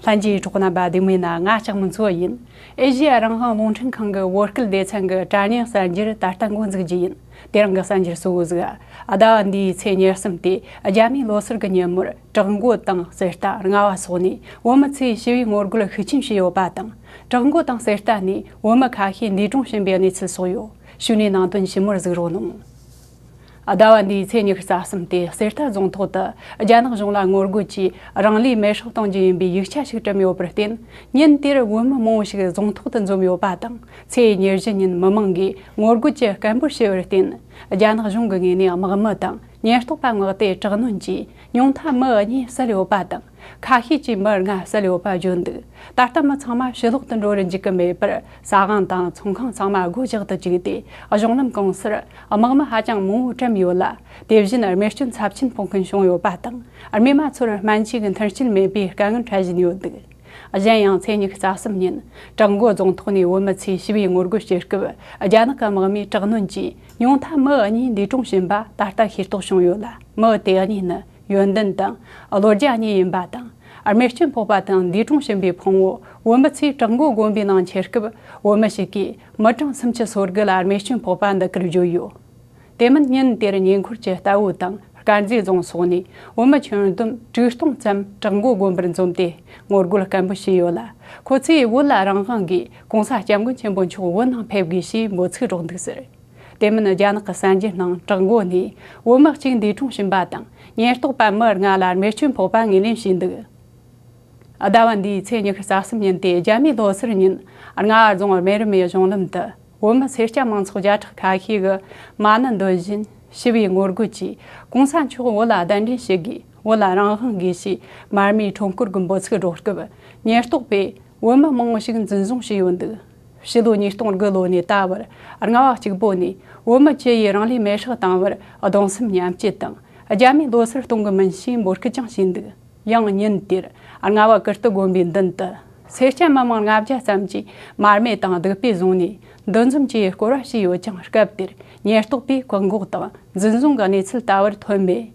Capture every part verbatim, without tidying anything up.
ལྷན་རྒྱས་གྲོགས་རྣམ་པ། བདེ་མོ་ཡིན་ན། ང་ལྕགས་མོ་མཚོ་ཡིན། ཨེ་ཤེ་ཡ་རང་དབང་རླུང་འཕྲིན་ཁང་གི་བོད་སྐད་སྡེ་ཚན་གྱི་དྲ་བརྙན་གསར་འགྱུར་ད་ལྟ་འགོ་འཛུགས་རྒྱུ་ཡིན། དེ་རིང་གི་གསར་འགྱུར་གཙོ་བོ་ཟིག་ཟླ་བ་འདིའི་ཚེས་ཉེར་གསུམ་སྟེ། རྒྱ་མིའི་ལོ་སར་གྱི་ཉིན་མོར་བྲག་མགོ་དང་གསེར་རྟ། རྔ་བ་སོགས་ནས་བོད་མི་ཚོས་ཞི་བའི་ངོ་རྒོལ་ཤུགས་ཆེན་བྱས་ཡོད་པ་དང་། བྲག་མགོ་དང་གསེར་རྟ་ནས་བོད་མི་ཁ་ཤས་འདས་གྲོངས་ཕྱིན་པའི་གནས་ཚུལ་སོགས་ཡོད། གཞུག་ནས་ནང་དོན་ཞིབ་མོར་གཟིགས་རོགས་གནང་། ཟླ་བ་འདིའི་ཚེས་ཉི་ཤུ་རྩ་གསུམ་སྟེ། གསེར་རྟ་རྫོང་ཐོག་ཏུ་རྒྱ་ནག་གཞུང་ལ་ངོ་རྒོལ་གྱིས་རང་ལུས་མེར་སྲེག་གཏོང་རྒྱུ་ཡིན་པའི་ཡིག་ཆ་ཞིག་བཀྲམ་ཡོད་པར་བརྟེན། ཉིན་དེར་བོད་མི་མང་བོ་ཞིག་རྫོང་ཐོག་ཏུ་འཛོམས་ཡོད་པ་དང་། ཚེས་ཉེར་བཞི་ཉིན་མི་མང་གིས་ངོ་རྒོལ་གྱི་སྐད་འབོད་བྱས་པར་བརྟེན། རྒྱ་ནག་གཞུང་གི་ངོས་ནས་དམག་མི་དང་ཉེན་རྟོག་པ་མངགས་ཏེ་དྲག་གནོན་གྱིས་ཉུང་མཐའ་མི་གཉིས་བསད་ཡོད་པ་དང་། ཁ་ཤས་ཀྱིས་མི་ལྔ་བསད་ཡོད་པ་བརྗོད་འདུག། ད་ལྟ་མི་ཚང་མ་ཕྱི་ལོག་ཏུ་འགྲོ་རུ་འཇུག་གི་མེད་པར། ཟ་ཁང་དང་ཚོང་ཁང་ཚང་མ་སྒོ་བཞག་ཏུ་བཅུག་སྟེ། གཞུང་ལམ་གང་སར་དམག་མི་ཧ་ཅང་མང་བོ་བཀྲམ་ཡོད་ལ། དེ་བཞིན་རྨས་སྐྱོན་ཚབས་ཆེན་ཕོག་མཁན་བྱུང་ཡོད་པ་དང་། རྨས་མ་ཚོར་སྨན་བཅོས་ཀྱི་མཐུན་རྐྱེན་མེད་པའི་དཀའ་ངལ་འཕྲད་བཞིན་ཡོད་འདུག། གཞན་ཡང་། ཚེས་ཉི་ཤུ་རྩ་གསུམ་ཉིན་བྲག་མགོ་རྫོང་ཐོག་ནས་བོད་མི་ཚོས་ཞི་བའི་ངོ་རྒོལ་བྱེད་སྐབས། རྒྱ་ནག་གི་དམག་མིའི་དྲག་གནོན་གྱིས་ཉུང་མཐའ་མི་གཉིས་འདས་གྲོངས་ཕྱིན་པ་ད་ལྟ་ཤེས་རྟོགས་བྱུང་ཡོད་ལ། མི་དེ་གཉིས་ནི་ཡོན་ཏན་དང་ལོ་རྒྱ་གཉིས་ཡིན་པ་དང་། རྨས་སྐྱོན་ཕོག་པ་དང་འདས་གྲོངས་ཕྱིན་པའི་ཕུང་བོ་བོད་མི་ཚོས་བྲག་མགོ་དགོན་པའི་ནང་འཁྱེར་སྐབས། བོད་མི་ཞིག་གིས་མི་གྲངས་སུམ་ཅུ་སོ་དགུ་ལ་རྨས་སྐྱོན་ཕོག་པ་འདི་གར་བརྗོད་ཡོད། དེ་མིན། ཉིན་དེར་ཉེ་འཁོར་གྱི་རྟའུ་དང་དཀར་མཛེས་རྫོང་སོགས་ནས་བོད་མི་ཁྱོན་བསྡོམས་དྲུག་སྟོང་ཙམ་བྲག་མགོ་དགོན་པར་འཛོམས་ཏེ་ངོ་རྒོལ་སྐད་འབོད་བྱས་ཡོད་ལ། ཁོ་ཚོས་བོད་ལ་རང་དབང་དགོས། གོང་ས་སྐྱབས་མགོན་ཆེན་པོ་མཆོག་བོད་ནང་ཕེབས་དགོས་ཞེས་འབོད་ཚིག་སྒྲོག་འདུག་ཟེར། དེ་མིན། རྒྱ་ནག་གི་གསར་འགྱུར་ནང་བྲག་མགོ་ནས་བོད་མི་གཅིག་འདས་གྲོངས་ཕྱིན་པ་དང་། ཉེན་རྟོག་པ་མི་ལྔ་ལ་རྨས་སྐྱོན་ཕོག་པ་ངོས་ལེན་བྱས་འདུག། ཟླ་བ་འདིའི་ཚེས་ཉི་ཤུ་རྩ་གསུམ་ཉིན་ཏེ། རྒྱ་མིའི་ལོ་སར་ཉིན། རྔ་བ་རྫོང་སྨན་རི་མའི་གཞུང་ལམ་དུ་བོད་མི་སེར་སྐྱ་མང་ཚོགས་བརྒྱ་ཕྲག་ཁ་ཤས་ཀྱིས་མ་ཎི་འདོན་བཞིན་ཞི་བའི་ངོ་རྒོལ་གྱིས། གོང་ས་མཆོག་བོད་ལ་གདན་འདྲེན་བྱེད་དགོས། བོད་ལ་རང་དབང་དགོས་ཞེས་མར་མེའི་ཁྲོམ་སྐོར་གྱི་འབོད་ཚིག་སྒྲོག་སྐབས། ཉེན་རྟོག་པས་བོད་མི་མང་བོ་ཞིག་འཛིན་བཟུང་བྱས་ཡོད་འདུག། ཕྱི་ལོ་ཉིས་སྟོང་དགུ་ལོ་ནས་ད་བར་རྔ་བ་གཅིག་པོ་ནས་བོད་མི་བཅུ་ཡིས་རང་ལུས་མེར་སྲེག་བཏང་བར་གདུང་སེམས་མཉམ་སྐྱེད་དང་། རྒྱ་མིའི་ལོ་སར་གཏོང་གི་མིན་ཞེས་འབོད་སྐུལ་ཀྱང་བྱས་འདུག། ཡང་ཉིན་དེར་རྔ་བ་ཀིརྟི་དགོན་པའི་མདུན་དུ་སེར་སྐྱ་མི་མང་ལྔ་བརྒྱ་ཙམ་གྱིས་མར་མེ་དང་བདུག་སྤོས་བཟུང་ནས་འདུ་འཛོམས་ཀྱིས་སྐོར་བ་བྱས་ཡོད་ཀྱང་། སྐབས་དེར་ཉེན་རྟོག་པས་བཀག་འགོག་དང་འཛིན་བཟུང་གི་གནས་ཚུལ་ད་བར་ཐོན་མེད།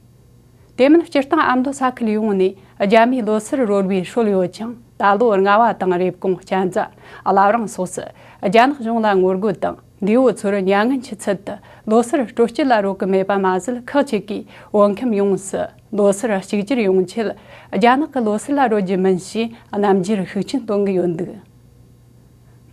དེ་མིན། སྤྱིར་བཏང་ཨ་མདོ་ས་ཁུལ་ཡོངས་ནས་རྒྱ་མིའི་ལོ་སར་རོལ་བའི་སྲོལ་ཡོད་ཀྱང་། ད་ལོ་རྔ་བ་དང་རེབ་གོང་། གཅན་ཚ། བླ་བྲང་སོགས་སུ་རྒྱ་ནག་གཞུང་ལ་ངོ་རྒོལ་དང་། འདས་པོ་ཚོར་མྱ་ངན་གྱི་ཚུལ་དུ་ལོ་སར་སྤྲོ་སྐྱིད་ལ་རོལ་གི་མེད་པ་མ་ཟད། ཁག་ཅིག་གིས་བོད་ཁམས་ཡོངས་སུ་ལོ་སར་གཅིག་གྱུར་ཡོང་ཆེད་རྒྱ་ནག་གི་ལོ་སར་ལ་རོལ་རྒྱུ་མིན་ཞེས་རྣམ་འགྱུར་ཤུགས་ཆེན་སྟོན་གྱི་ཡོད་འདུག།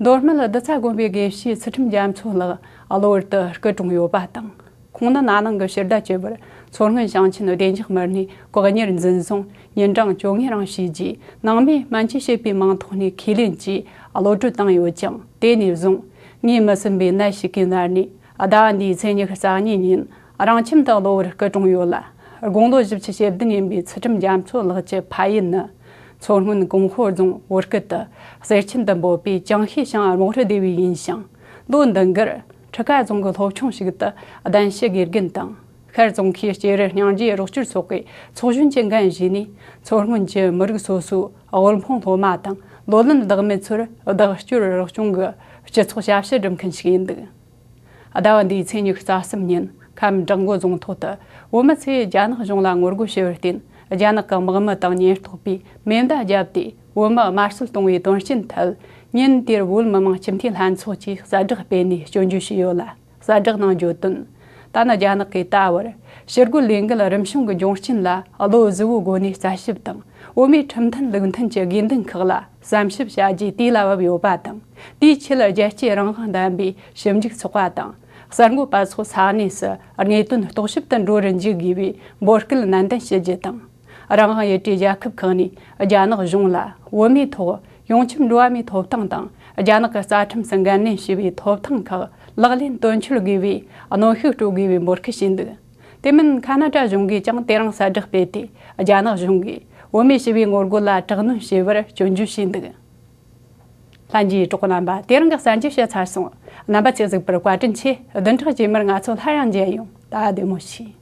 མདོ་སྨད་རྡི་ཚ་དགོན་པའི་དགེ་བཤེས་ཚུལ་ཁྲིམས་རྒྱ་མཚོ་ལགས་གློ་བུར་དུ་སྐུ་གྲོངས་ཡོད་པ་དང་། ཁོང་ནི་ན་ནིང་གི་ཕྱི་ཟླ་བཅུ་པར་མཚོ་སྔོན་ཞིང་ཆེན་བདེ་འཇགས་མི་སྣས་བཀག་ཉར་འཛིན་བཟུང་ཉིན་གྲངས་བཅོ་ལྔའི་རིང་བྱས་རྗེས། ནང་མིས་སྨན་བཅོས་བྱེད་པའི་མིང་ཐོག་ནས་ཁས་ལེན་གྱིས་གློད་གྲོལ་བཏང་ཡོད་ཀྱང་། དེ་ནས་བཟུང་ངོས་མི་ཟིན་པའི་ནད་ཞིག་གིས་མནར་ནས། ཟླ་བ་འདིའི་ཚེས་ཉི་ཤུ་རྩ་གཉིས་ཉིན་རང་ཁྱིམ་དུ་གློ་བུར་སྐུ་གྲོངས་ཡོད་ལ། དགུང་ལོ་བཞི་བཅུ་ཞེ་བདུན་ཡིན་པའི་ཚུལ་ཁྲིམས་རྒྱ་མཚོ་ལགས་ཀྱི་ཕ་ཡུལ་ནི་མཚོ་སྔོན་ཀོང་ཧོ་རྫོང་བོད་སྐད་དུ་གསེར་ཆེན་དུ་འབོད་པའི་ཅང་ཤེས་ཤང་རྨོག་རུ་སྡེ་བའི་ཡིན་ཞིང་། ལོ་འདི་འགར་ཁྲི་ཀ་རྫོང་གི་སློབ་ཆུང་ཞིག་ཏུ་གདན་ཞུ་དགེ་རྒན་དང་། ཤར་རྫོང་ཁའི་སྐྱེ་རི་སྙིང་རྗེའི་རོགས་སྐྱོར་སོགས་ཀྱི་ཚོགས་གཞོན་གྱི་འགན་བཞེས་ནས། མཚོ་སྔོན་གྱི་མི་རིགས་སོ་སོའི་དབུལ་ཕོངས་སློབ་མ་དང་། ལོ་ལོན་བདག་མེད་ཚོར་བདག་སྐྱོར་རོགས་སྐྱོང་གི་སྤྱི་ཚོགས་ཞབས་ཞུ་སྒྲུབ་མཁན་ཞིག་ཡིན་འདུག། ཟླ་བ་འདིའི་ཚེས་ཉི་ཤུ་རྩ་གསུམ་ཉིན་ཁམས་བྲག་མགོ་རྫོང་ཐོག་ཏུ་བོད་མི་ཚོས་རྒྱ་ནག་གཞུང་ལ་ངོ་རྒོལ་བྱས་པར་བརྟེན། རྒྱ་ནག་གི་དམག་མི་དང་ཉེན་རྟོག་པས་མེ་མདའ་བརྒྱབ་སྟེ། བོད་མི་དམར་གསོད་གཏོང་བའི་དོན་རྐྱེན་ཐད། ཉིན་དེར་བོད་མི་མང་སྤྱི་འཐུས་ལྷན་ཚོགས་ཀྱིས་གསལ་བསྒྲགས་སྤེལ་ནས་སྐྱོན་བརྗོད་བྱས་ཡོད་ལ། གསལ་བསྒྲགས་ནང་བརྗོད་དོན། ད་ནི་རྒྱ་ནག་གིས་ད་བར་ཕྱི་སྒོ་ལས་འགུལ་རིམ་བྱུང་གི་འབྱུང་རྐྱེན་ལ་བློ་གཟུ་བོའི་སྒོ་ནས་རྩད་ཞིབ་དང་། བོད་མིའི་ཁྲིམས་མཐུན་ལུགས་མཐུན་གྱི་དགོས་འདུན་ཁག་ལ་བསམ་ཞིབ་བྱ་རྒྱུའི་དུས་ལ་བབ་ཡོད་པ་དང་། དེའི་ཆེད་རྒྱལ་གཅེས་རང་དབང་ལྡན་པའི་ཞིབ་འཇུག་ཚོགས་པ་དང་། གསར་འགོད་པ་སོགས་ས་གནས་སུ་དངོས་དོན་རྟོག་ཞིབ་ཏུ་འགྲོ་རུ་འཇུག་དགོས་པའི་འབོད་སྐུལ་ནན་ཏན་ཞུ་རྒྱུ་དང་། རང་དབང་ཡུལ་གྲུའི་རྒྱལ་ཁབ་ཁག་ནས་རྒྱ་ནག་གཞུང་ལ་བོད་མིའི་ཐོག་ཡོངས་ཁྱབ་འགྲོ་བ་མིའི་ཐོབ་ཐང་དང་། རྒྱ་ནག་གི་རྩ་ཁྲིམས་སུ་འགན་ལེན་བྱས་པའི་ཐོབ་ཐང་ཁག་ལག་ལེན་དོན་འཁྱོལ་དགོས་པའི་གནོན་ཤུགས་སྤྲོད་དགོས་པའི་འབོད་སྐུལ་བྱས་འདུག། དེ་མིན། ཁ་ན་ཌ་གཞུང་གིས་ཀྱང་དེ་རིང་གསལ་བསྒྲགས་སྤེལ་ཏེ། རྒྱ་ནག་གཞུང་གིས་བོད་མིའི་ཞི་བའི་ངོ་རྒོལ་ལ་དྲག་གནོན་བྱས་པར་སྐྱོན་བརྗོད་བྱས་འདུག། ལྷན་རྒྱས་གྲོགས་རྣམ་པ། དེ་རིང་གི་གསར་འགྱུར་བཤད་ཚར་སོང་། རྣམ་པ་ཚོས་གཟིགས་པར་བཀའ་དྲིན་ཆེ། བདུན་ཕྲག་རྗེས་མར་ང་ཚོ་སླར་ཡང་མཇལ་ཡོང་། ད་བདེ་མོ་བྱོས།